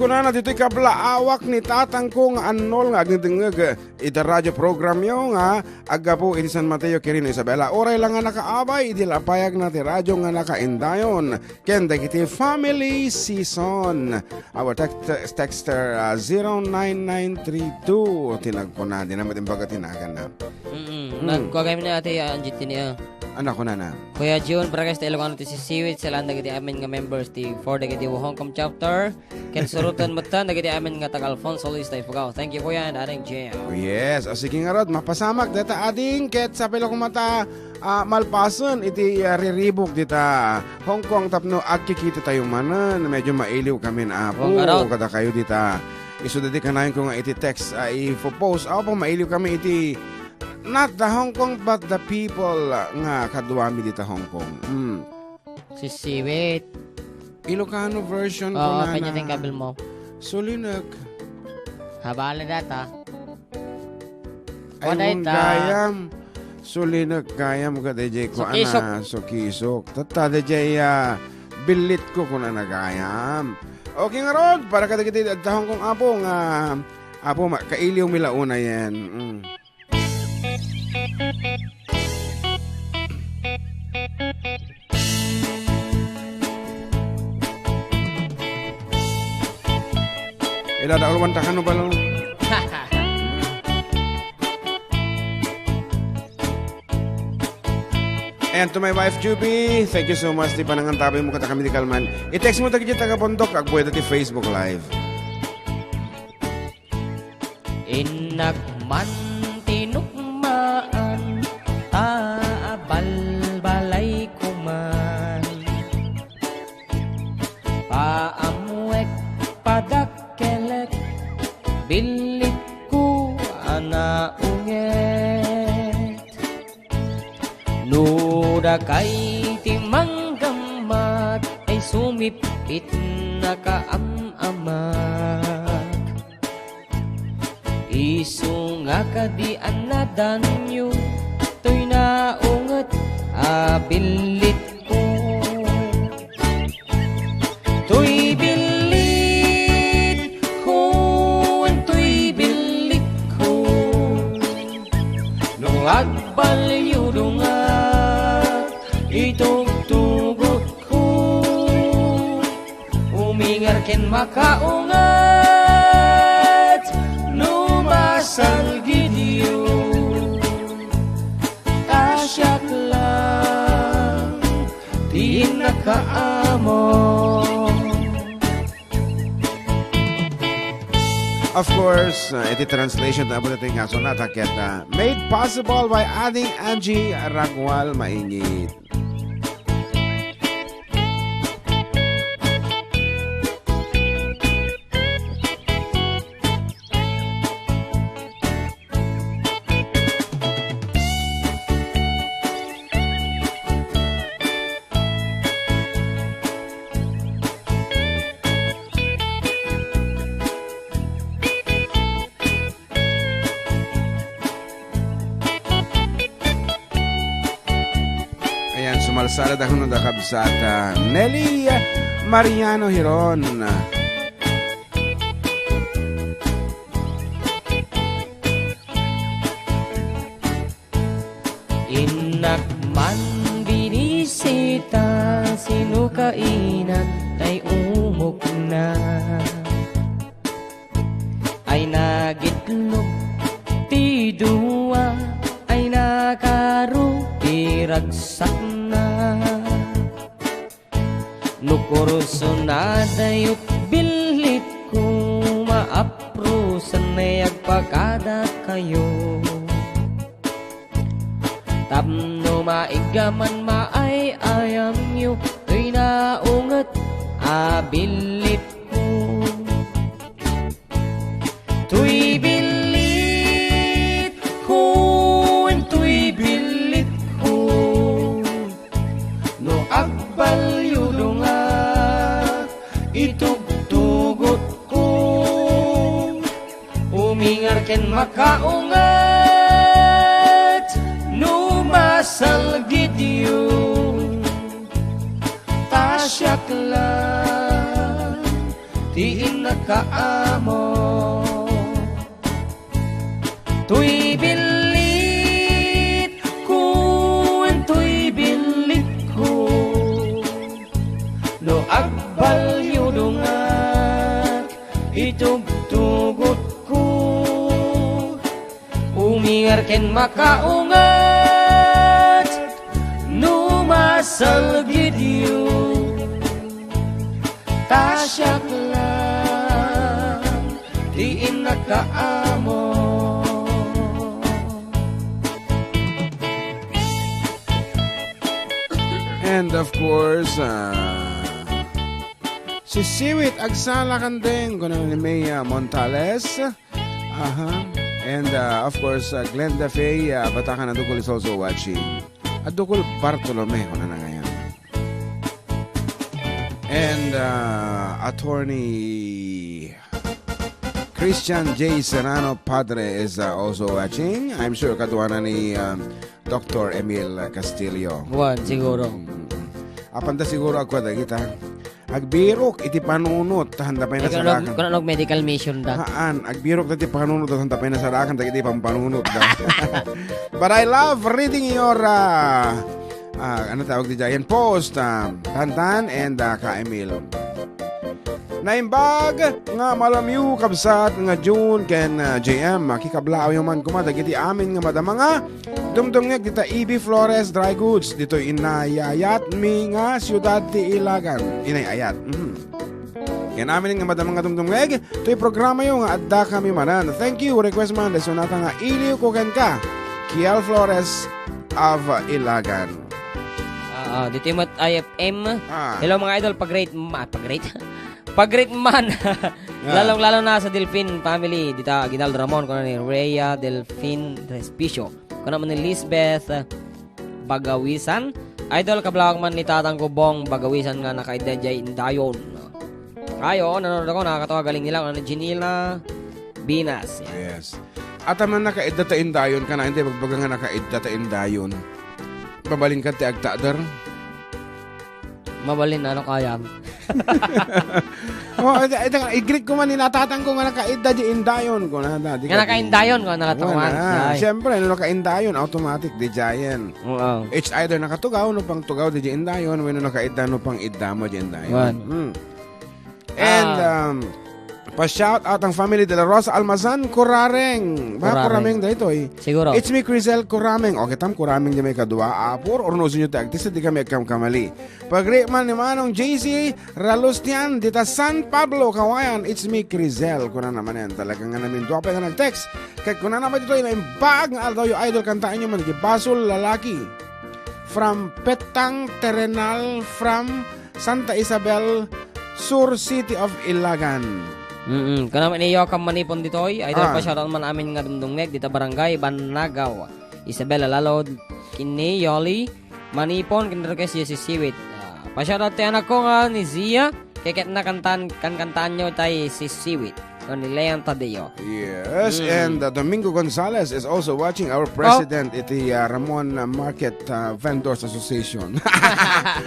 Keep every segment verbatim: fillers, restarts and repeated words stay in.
Kunana ditoy kablaawak ni tatangko nga annol nga agdengdengngeg iti radio programyo nga aggapu iti San Mateo, Quirino, Isabela. Uray la nga nakaabay iti lapayagna ti radio nga nakaindayon ken dagiti family season. Our text, texter, ah, zero nine nine three two ti nagkuna, di na met imbaga ti naganna. Mm-mm. Hmm. Nagkuagayam ni Ate, ah, Angie tini, ah. Ano kunana? Kuya Jun, Barangay sa Ilocano ti sisiwit, saan dagiti amin nga members ti for dagiti Hong Kong chapter. Ken suroten met dagiti amin nga taga Alfonso Lista, Ifugao. Thank you, Kuya, and Ading Jim. Oh, yes. O, sige ngarud, mapasamak deta ading ket sapay la koma ta, ah, malpasen iti, ah, riribuk dita Hong Kong tapno agkikita tayo manen. Medyo mailiw kami na apo. Wa ngarud. Kadakayo dita. Isu dadi kanayon ko nga iti text, ah, i-post. Apo, mailiw kami iti not the Hong Kong but the people, ah, nga kaduami dita Hong Kong. Mm. Sisiwit. Ilocano version. Oo, kunana. Pwede din kabil mo. Sulinek. Habala data. Ay, Wala ita. Gayam. Sulinek gayam ka, D J, ko, Sukisok. Ana, sukisok. Tatta, D J, ah, bilit ko kung ana gayam. Okay, ngarud, para kadagiti adda Hong Kong apo nga, apo, ma-, kailiw mi la unayen. Mm. Ila da ulwan ta kano balo. And to my wife, Juby, thank you so much ti panangantabay mo kadakami ti kalman. I-text mo dagiti taga Bondoc, agbuya ti Facebook Live. Innak man tinukmaan, ta abalbalayko man. Paamwek padakkelek, billitko a naunget. No dakay ti manggammak, ay sumippit nakaam-amak. Isu nga kadi a nadanyo, toy naunget a billitko. Toy billitko, toy billitko. No agbalyudongak, itugtugotko. Umingar ken makaunget, no masalgidyo. Ta siak lang ti nakaammo. Of course, uh, iti translation na abot iti nga sonata ket, uh, made possible by Ading Angie Ragual Maingit. Ayan, sumalsala da kuno da kabsat, ah, Nelly Mariano Hiron. Innak man binisita, sino kainan ay umukna. Ay nagitlog ti dua, ay nakaro ti ragsakna. No kurso nadayo, billitko, maaprusen ne agpakadakayo. Tapno maiggaman maay-ayamyo, toy naunget a billitko. Toy billitko, toy billitko. No agbalyudongak, itugtugotko. Umingar ken makaunget, no masalgidyo. Ta siak lang ti innaka, Amo. Toy billit ko, toy billit ko, no agbaliwdongak, itugtugot ko. Umingar ken makaunget no masalgidyo. Ta siak lang ti innaka, Amo. And of course, ah, si Siwit Agsala Kandeng, kuna ni Mia Montales. Aha. And, uh, of course, uh, Glenda Faye, uh, Batakan a Dukol is also watching. A Dukol Bartolome, kuna na ngayon. And, uh, Attorney Christian J Serrano Padre is, uh, also watching. I'm sure kaduana ni, um, Doctor Emil Castillo. Wan, siguro. Mm. Apanta siguro agkuada kita. Agbirok iti panunot, ta handa pay Eh, kung nasarakan. Ano, kung ano medical mission da. Haan, agbirok ta ti panunot, ta handa pay nasarakan, dagiti pampanunot da. But I love reading your, uh, uh, ano tawag di dyan? Post, uh, Tantan and, uh, Ka Emil. Naimbag nga malamiw, kabsat, nga June ken, uh, J M, makikablaaw man kuma dagiti amin nga madama nga dumdumngeg dita E B Flores Dry Goods, ditoy inayayat mi nga siudad ti Ilagan. Inayayat. Mhm. Ken amin nga madama nga dumdumngeg, toy programayo nga adda kami manen. Thank you, request man, da sunata nga iliw ko kenka. Kiel Flores of Ilagan. Ah, ah, ditoy met I F M. Ah. Hello, mga idol, pag-rate ma-, pag-rate. Pag-greet man. Ah. Lalong-lalo na sa Delfin family, dita Aguinaldo Ramon, kuna ni Rhea Delfin Respicio. Kuna man ni Lisbeth, ah, Bagawisan. Idol, kablawag man ni Tatang Kubong Bagawisan nga nakaidda jay indayon. Ay, oo, nanonood ako, nakakatawa, galing nila, kuna ni Janila Binas. Yan. Yes. At man nakaidda ta indayon ka na, hindi, magbaga nga nakaidda ta indayon. Mabalin ka ti agtader? Mabalin, ano kayam? Oh, ita, ita, i-greet ko man ni natatang ko nga nakaidda di indayon ko na, na, di Nga ka nakaindayon ko, nakatukan. Wala. Ay. Siyempre, no nakaindayon, automatic, di giant. Oo. It's either nakatugaw, no pang tugaw, di indayon, wenno nakaidda, no pang idda mo, di indayon. Wan. Hmm. And, Ah. um, pa-shout out ang family de la Rosa Almazan, Kurareng. Ba, Kurareng. Kurameng daytoy. Siguro. It's me, Crisel Kurameng. Okay, tam, Kurameng di may kadua, apur, or no, sinyo ti agtisa, di kami agkamkamali. Pag-greet man ni Manong J C Ralustian, dita San Pablo, Kawayan, it's me, Crisel. Kuna naman yan, talaga nga namin, dua pa nga nag-text. Kaya kuna naman dito, yung bag nga aldaw, yung idol, kantaan nyo man, basol, lalaki. From Petang Terrenal, from Santa Isabel Sur, City of Ilagan. Mm-mm. Kanam iniyo kam manipon ditoy. Idol, Ah. pa-shoutout man amin nga dumdumngeg dita barangay Banagaw. Isabel Alalod, kini Yoli, manipon, ken request yo si Siwit. Ah, pa-shoutout ti anak ko nga ni Zia. Keket na kantan, kan kantaan nyo tay si Siwit. Ni Leon Tadeo. Yes, Mm. and, uh, Domingo Gonzalez is also watching, our Oh. president iti, uh, Ramon, uh, Market, uh, Vendors Association.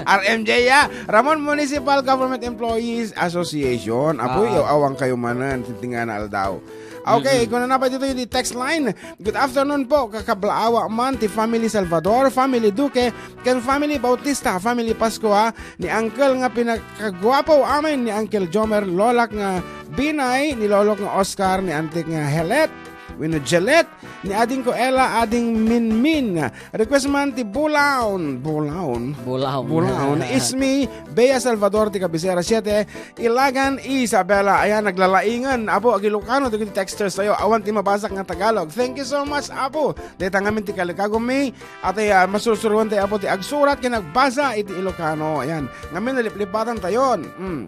R M J, ya. Ramon Municipal Government Employees Association. Apoy, Ah. awan kayo manan, tintingana aldaw. Okay, Mm-mm. Kuna na pa dito yung text line. Good afternoon po, kakablaawa man ti family Salvador, family Duque, ken family Bautista, family Pascua, ni Uncle nga pinakaguapo amin ni Uncle Jomer, lolak nga Binay, ni lolok nga Oscar, ni antik nga Helet, wenno Jelet, ni ading ko Ella, ading Minmin. Request man ti Bulaon. Bulaon. Bulaon. Bulaon. Ismi, Bea Salvador, ti Cabecera siete, Ilagan, Isabela. Ayan, naglalaingan. Apo, ag-Ilocano, dagiti texters tayo. Awan ti mabasak nga Tagalog. Thank you so much, Apo. Deta ngamin ti kalikagummi. At, ah, masursuruan tayo, Apo, ti agsurat ken agbasa iti Ilocano. Ayan. Ngamin, naliplipatan tayon. Mm.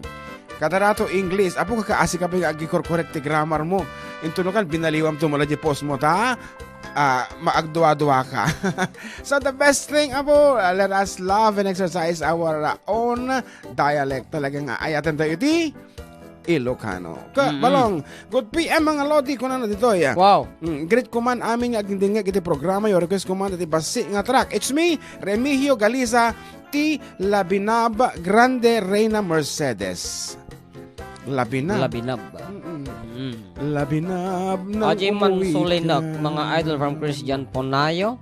Kadarato English. Apo, kakaasi ka pa nga agikorkorek ti grammar mo. Intunukan, binaliwam tumula di post mo, ta? Ah, maagdua-dua ka. So, the best thing, Apo, uh, let us love and exercise our, uh, own dialect. Talagang, uh, ayaten tayo iti Ilocano. Ka, Mm-mm. Balong, good P M, mga lodi, kuna na dito, ya. Wow. Mm, greet ko man amin nga agdingdingeg iti programa, your request ko man iti basi nga track. It's me, Remigio Galiza, ti Labinab Grande Reina Mercedes. Labinab. Labinab. Mm-mm. Mm. Labinab ng Aji man umuwi sulinak, ka. Mga idol from Christian Ponayo.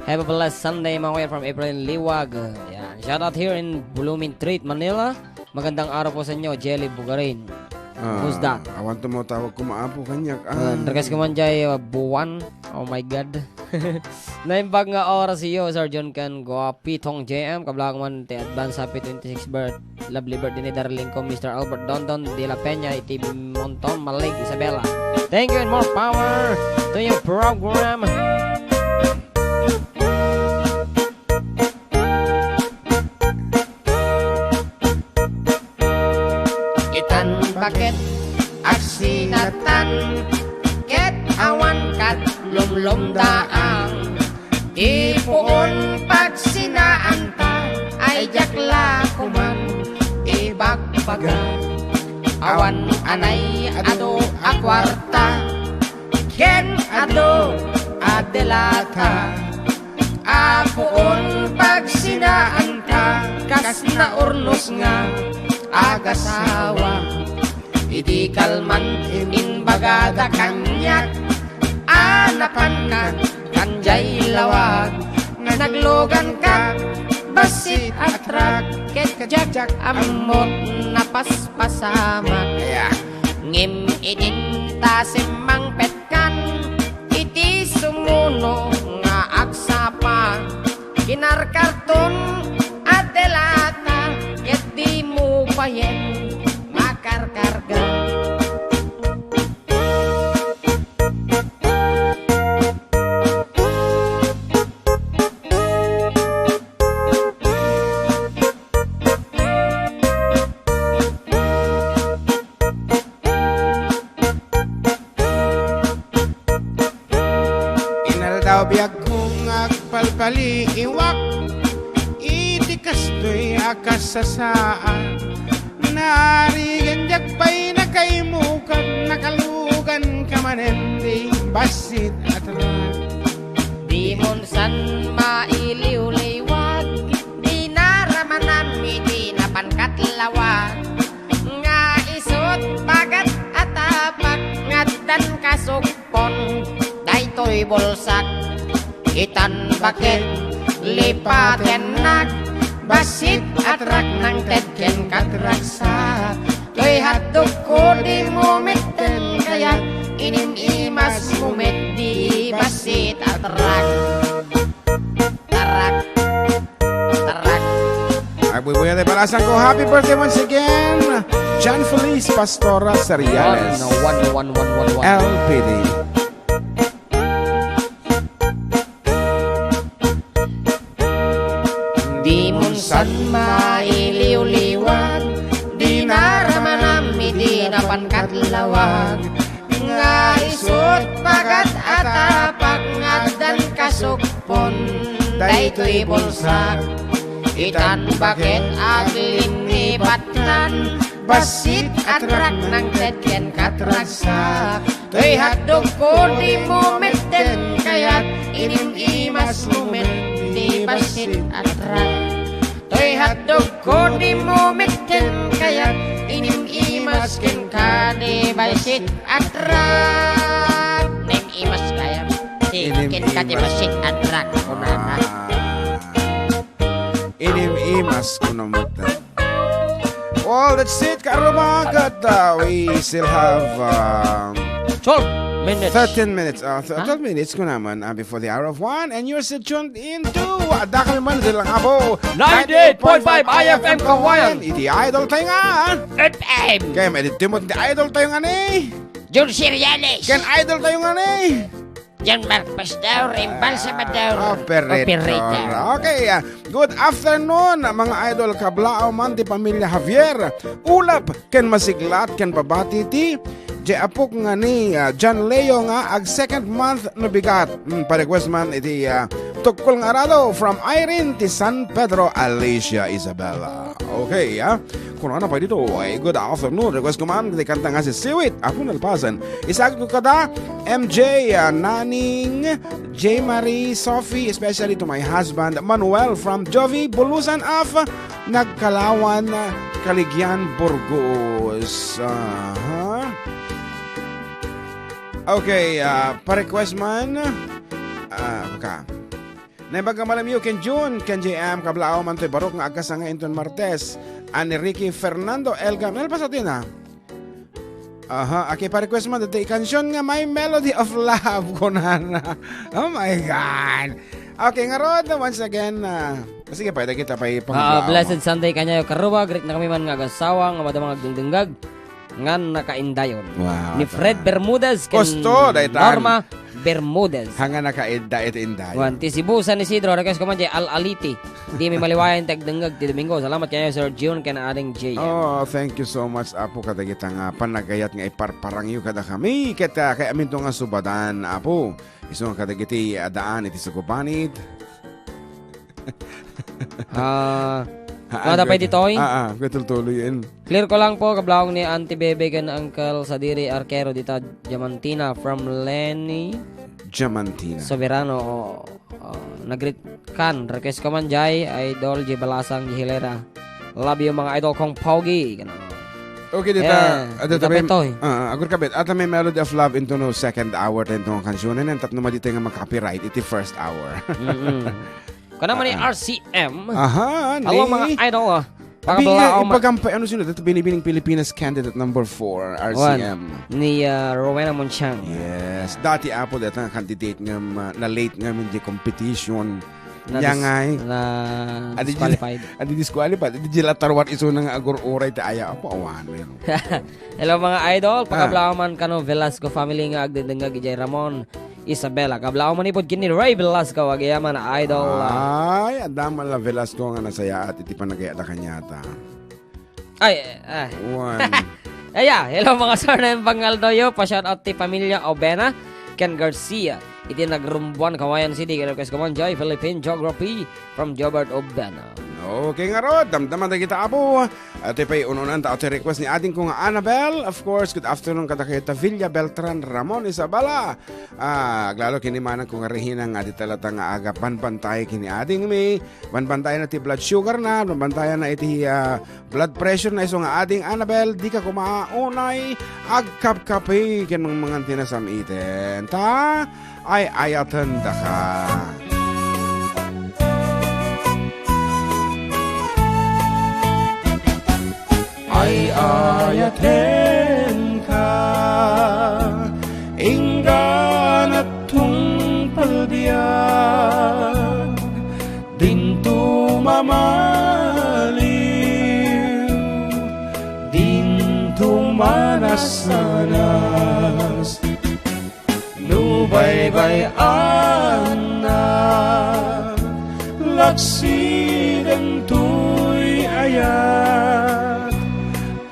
Have a blessed Sunday, mga kuya, from April in Liwag. Yan. Shout out here in Blooming Treat, Manila. Magandang araw po sa inyo, Jelly Bugarin. Ah, Who's that? Awan tumatawag, kumaapo kanyak. Ah, Ah, request ko man jay, uh, buwan. Oh my God. Naimbag nga oras iyo, Sir John Ken Guapitong J M. Kabla ko man ti advance happy twenty-six birth. Lovely birthday ni darling ko, Mister Albert Dondon de la Peña, iti Monton, Malig, Isabela. Thank you and more power to your program. Itan baket agsinatan, ket awan kad lumlumdaang. Ti puon pagsinaanta, ay diak la koman ibagbaga. Awan anay adu a kuarta, ken adu a delata. Apuon pagsinaanta, kas naurnos nga agasawa. Idi kalman imbagada kaniak, a napanka kanjay lawag. Nagluganka bassit a truck, ket diak ammon napaspasamak. Yeah. Ngem idin ta simmangpetkan iti sumuno nga agsapa, kinarkarton a delata, ket dimo payen makarkarga. Inaldaw biagko nga agpalpaliiwak iti kastoy a kasasaan. Naarigan diak pay nakaimukag, nakaluganka manen ti bassit a truck. Dimon san mailiwliwag, dinaramanam iti napankat lawag. Nga isut' pagat a tapak, nga addan kasukpon daytoy bulsak. Itan baket lipatennak, bassit a truck nangted ken katragsak. Toy hotdogko dimo metten kayat, inim-imasmo met di bassit a truck. Tarak. Tarak. Ay, bubuya tayo palasan ko. Happy birthday once again, John Feliz Pastora Seriales. One, one, one, one, one, one. L P D. Dimon san mailiwliwag, dinaramanam iti napankat lawag. Nga isut' pagat a tapak nga addan kasukpon daytoy bulsak. Itan baket aglinnipatnan, bassit a truck nangted ken katragsak. Toy hotdogko dimo metten kayat, inim-imasmo met di bassit a truck. Toy hotdogko dimo metten kayat, inim-imas kenka di bassit a truck. Inim-imas kayat. Di kenka di bassit a truck, kunana. Ah. Inim-imas ko na met. Well, that's it, Karubag. At, uh, we still have, um, Twelve minutes. Thirteen minutes. Uh, th- Huh? Twelve minutes ko naman, uh, before the hour of one. And you're still tuned into, uh, Dakal Man Silang Abo. Ninety-eight point five I F M Kawayan. Iti Idol tayo nga. F M. Kaya may dito mo, iti Idol tayo nga ni. Jun Seriales. Ken Idol tayo nga ni. John Mark Pastor, Embalsamador, Ah, operator. Operator. Okay, ah, good afternoon, mga idol. Kablaaw man ti pamilya Javier, ulap ken masiglat ken pabati ti, ti apok nga ni, ah, John Leo nga ag second month no bigat. Mm, pa-request man iti, ah, Tukol nga Arado from Irene ti San Pedro, Alicia Isabela. Okay, ah. Kunana pay ditoy, good afternoon. Request ko man ti kanta nga Sisiwit, Apo Nalpasan. Isagko kada M J, ah, Naning, J Marie, Sophie, especially to my husband, Manuel, from Jovi Bulusan of Nagkalawan, ah, Kaligian, Burgos. Aha. Okay, ah, pa-request man. Ah, ka. Naimbag nga malem ken June, ken J M, kablaaw man toy barok nga agkasanga inton Martes. Ani Ricky Fernando Elga, nalpas atin, ah. Aha, aki pa-request man, dati kansion nga My Melody of Love, kunana. Oh my God. Okay, ngarud, once again, ah, sige, pwede kita pay Ah, panglaw. Blessed Sunday kanyayo, karuba, greet na kami man nga agasawa, nga madama nga agdengdengag, nga nakaindayon. Wow, Ni Fred tama. Bermudez, ken Gusto, daytan. Norma Bermudez. Hanga nakainda iti indayon. Wan, ti Cebu, San Isidro, request ko man, jay Al-Aliti. Di mi maliwayan ti agdengngeg ti Domingo. Salamat kayo, Sir June, ken Ading J M. Oh, thank you so much, Apo, kadagita nga panagayat nga iparparangyo kada kami. Ket, ah, kay aminto nga subadan, Apo. Isu nga kadagiti adaan iti sukubanit. Ah, Ah, mada ah, pay ditoy? Ah, ah, kutultuloyen. Clear ko lang po, kablawang ni Auntie Bebe ken Uncle Sadiri Arquero dita, Diamantina, from Lenny Diamantina. Soberano, o, o, nagrit kan, request ko man, jay, Idol, jay Balasang, jay Hilera. Love you, mga idol kong pogi. Ganun. Okay, dita, Yeah, ah, dita dita may, petoy. Ah, ah, agur kabit. Ata may Melody of Love into no second hour, tayo itong kansyunan, and tapno maditay nga mag-copyright iti first hour. Mm-mm. Kana man ni Ah, ah. R C M. Aha, Hello, ni mga idol, ah. Abi nga, Pakabalaom. Ibagam pa, ano sino, dati Binibining Pilipinas candidate number four, Wan, R C M. Ni, ah, Rowena Munchang. Yes. Dati, Apo, dati nga candidate nga ma-, na-late nga min di competition. Na Nya dis-, ngay. na Adi di-, disqualified. adi disqualified. Adi di la tarwat isu na nga agur-uray ti aya, Apo, awan, men. Hello, mga idol. Ah. Pakabalaom man kano Velasco family nga agdedengngeg idiay Ramon. Isabela. Kablaaw manipud ken ni Ray Velasco, agyamanak, idol. Ay, adda man la Velasco nga nasayaat iti panagayat a kaniata. Ay, ay. One. Aya, hello mga sir, naimbag nga aldaw yo. Pa-shoutout ti pamilya Obena ken Garcia iti Nagrumbuan, Cauayan City. Ken request ko man, Joy Philippine Geography. From Jobert Obena. Okay, ngarud, damdama dagita, Apo. Iti pay un-unan ta, iti request ni ading ko nga Annabel. Of course, good afternoon kadakayo ta Villa Beltran, Ramon, Isabela. Ah, aglalo ken ni manang ko nga Regina nga adi talata nga aga, banbantay ken ni ading mi. Banbantayan na ti blood sugar na, banbantayan na iti, ah, blood pressure na isu nga ading Annabel, dika koma unay agkapkapi ken mangmangan ti nasam-iten. Ta, ay-ayaten daka. Ay-ayaten ka, inggana tungpal biag, dinto mamaliw, dinto manasanas. No baybay-annak, laksiden toy ayat,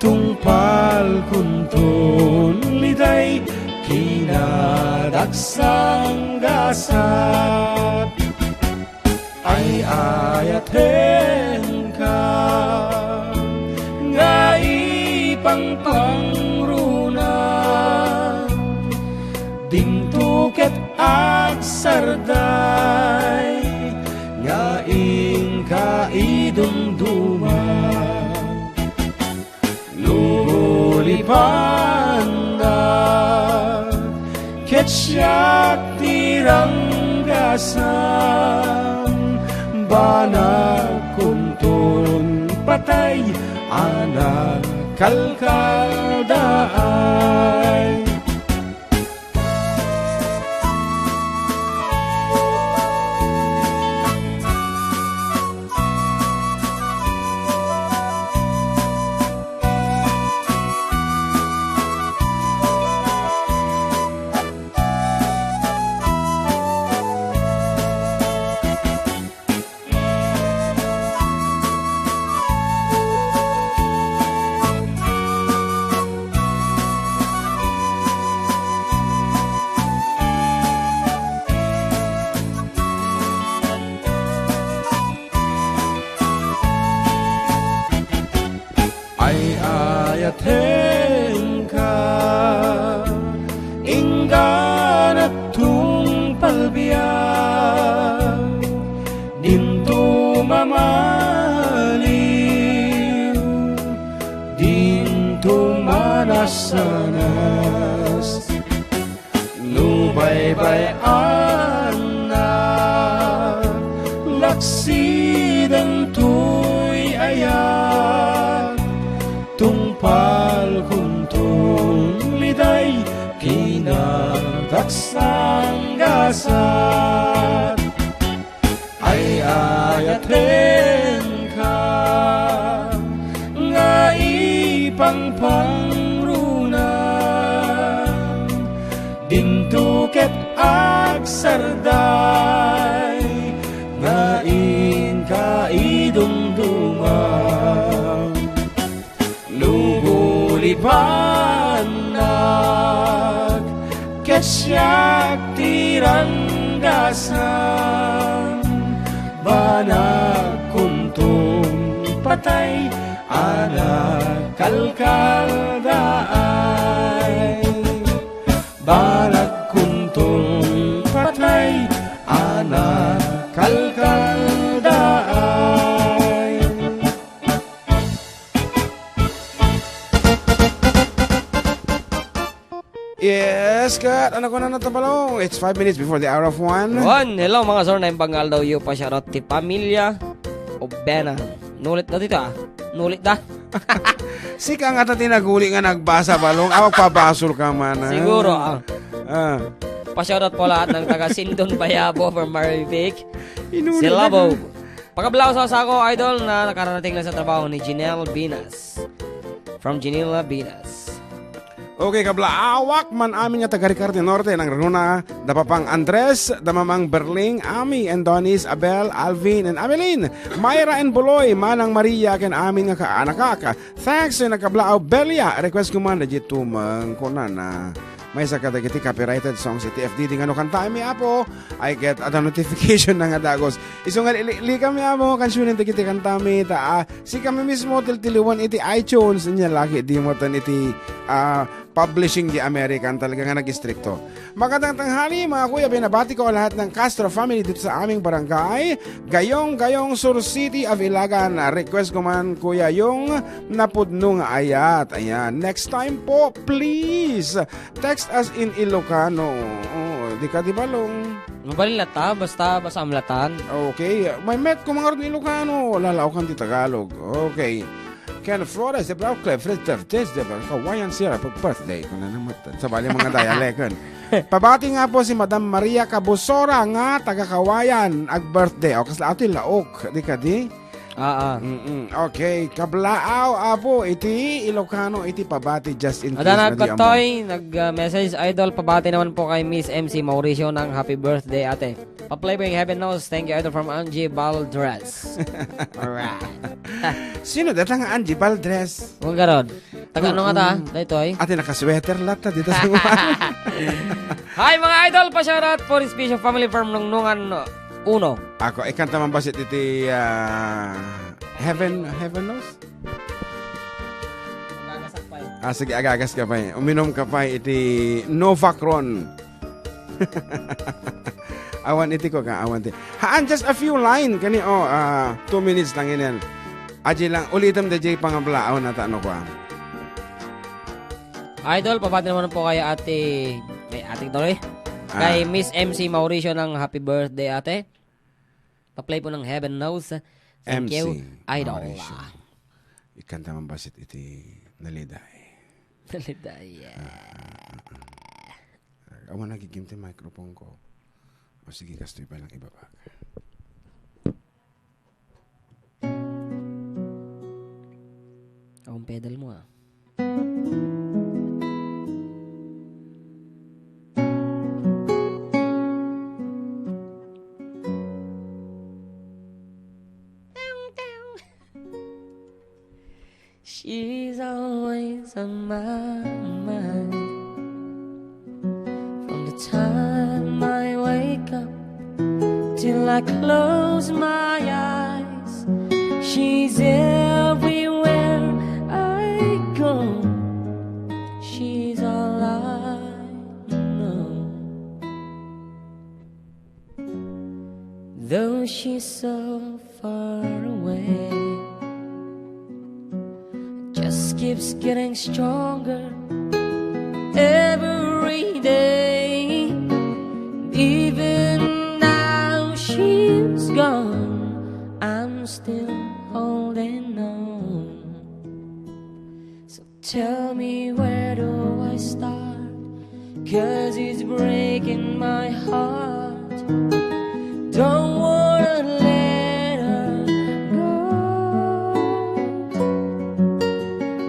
tungpal kunton liday kinadaksang gasat. Ay-ayatenka nga ipangpangruna, dinto ket agsarday nga inka idumduma. No gulipanna ket siak ti ranggasam, banag kunton patay a nakalkaldaay. Ay-ayatenka, inggana tungpal biag, dinto mamaliw, Sanas no baybay-anna, laksideng toy ayat, tungpal kuntong liday, kinadaksang gasat. Ay-ayatenka nga ipangpangruna, dinto ket agsarday nga inka idumduma. No gulibanak ket siak ti ranggasan, banag kuntong patay a nakalkaldaay. Banag kuntong patay a nakalkaldaay. Yes, kat. Ano ko na natabalong? It's five minutes before the hour of one. One. Hello, mga sir. Naimbag nga aldaw yu. Pa-shoutout ti pamilya Obena. Nulit na dito, ah. Nulit da. Sika nga ta tinaguli nga nagbasa, balong. Awag pabasol ka man, ah. Siguro, ah. Ah. Pa-shoutout po lahat ng taga Sindon, Bayabo, from Marivic. Inulit na Silabo. Pakablaw sa sako, idol, na nakararating lang sa trabaho ni Janelle Binas. From Janelle Binas. Okay, kablaawak man amin nga taga Ricarte Norte, nangruna da Papang Andres, da Mamang Berling, Ami and Donis, Abel, Alvin and Ameline, Myra and Buloy, Manang Maria, ken amin nga kaanakak. Thanks, eh, nagkablaaw, Belia. Request ko man, da Tumang, kunana. Maysa kadagiti copyrighted songs iti F D D nga no kantaenmi, Apo, ay ket adda notification na nga dagus. Isu nga li-, li-, likam, Apo, kansionen dagiti kantami, ta, ah, sikami mismo tiltiliwan iti iTunes, nia la ket dimo ten iti, ah, publishing di American, talaga nga nag-istrikto. Magandang tanghali, mga kuya, binabati ko ang lahat ng Castro family dito sa aming barangay, Gayong, Gayong Sur City of Ilagan. Request ko man, Kuya, yung Napudno nga Ayat. Ayan. Next time po, please. Text us in Ilocano. Oh, di ka di balong. Mabalin la ta, basta, basta amlatan. Okay. May met ko mga Ilocano. Lalaokan ti Tagalog. Okay. Ken Flores de Brauclef, Fred Tertes de Kawayan Sierra, pag birthday ko na naman. Sa bali mga dialect, kan. Pabati nga po si Madam Maria Cabusora nga taga Kawayan, ag birthday. O, kasla ato yung laok, di ka di? Ah, ah. Mm-mm. Okay, kablaaw, apo, iti Ilocano, iti pabati, just in case. Adana na di amo. Katoy, nag, ah, message, idol, pabati naman po kay Miss M C Mauricio ng happy birthday, ate. Pa-play po yung Heaven Knows. Thank you, idol, from Angie Baldres. Alright. Sino data nga Angie Baldres? Kung garon. Taga ano nga ta? Mm-mm. Daytoy? Ate, naka-sweater latta dito sa Hi, mga idol! Pa-shoutout for special family from Nungnungan Uno. Ako, ikanta man basit iti, ah, Heaven, Heaven Knows? Agagasak pa eh. Ah, sige, agagas ka pa eh. Uminom ka pa eh, iti Novacron. Awan iti ko ka, awan ti. Haan, just a few line. Kani, oh, ah, two minutes lang inin. Aji lang, ulitem, D J, pangabla. Awan ata, ano ko, ah. Idol, pabati naman po kay ate, kay ate Doy. Ah. Kay Miss M C Mauricio ng happy birthday, ate. Pa-play po ng Heaven Knows. Thank you, idol. M C Mauricio. Ikanta man basit iti naliday. Naliday, yeah. Ah, ah, ah, ah. Awan nagigim ti microphone ko. O sige, kastoy pa lang ibabag. Akong pedal mo, ah. She's always on my mind. From the time I wake up till I close my eyes, she's everywhere I go. She's all I know. Though she's so far away, just keeps getting stronger every day. Even now she's gone, I'm still holding on. So tell me, where do I start? 'Cause it's breaking my heart. Don't wanna let her go.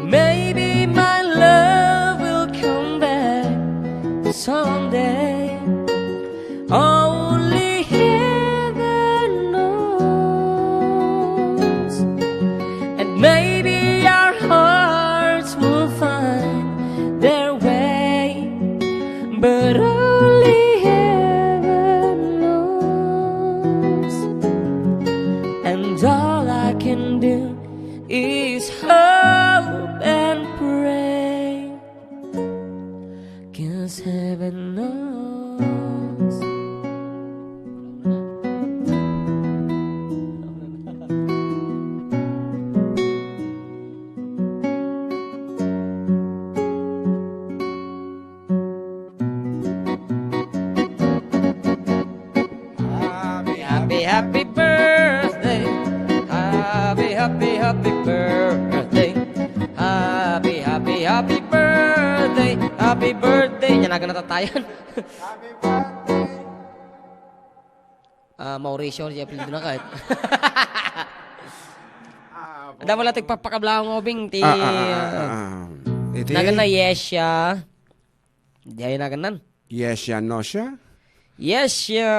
Maybe my love will come back someday. Only heaven knows. And maybe our hearts will find their way. But only heaven knows. And all I can do is hope and pray. 'Cause heaven knows. Happy, happy, happy birthday. Happy, happy, happy birthday. Happy, happy, happy birthday. Happy birthday. Yan, nagan natatayan. Happy birthday. Ah, Mauricio, di apelyido na kahit. Ah, Ada wala tagpapakablaong ubing ti, Ah, ah, ah, ah, ah, ah. Iti? Nagan na Yesha. Di ay nagan nan. Yes, siya, no, siya? Yes, siya.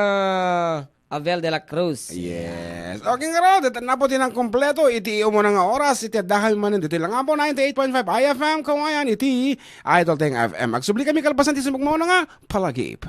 Avel de la Cruz. Yes. Okay, nga raw, dito na po din ang kompleto. Iti umuna nga oras, iti adda kami manen dito lang po, ninety-eight point five I F M, Kawayan, iti Idol Ting F M. Agsubli kami kalpasan ti sumugmawna nga, palagip.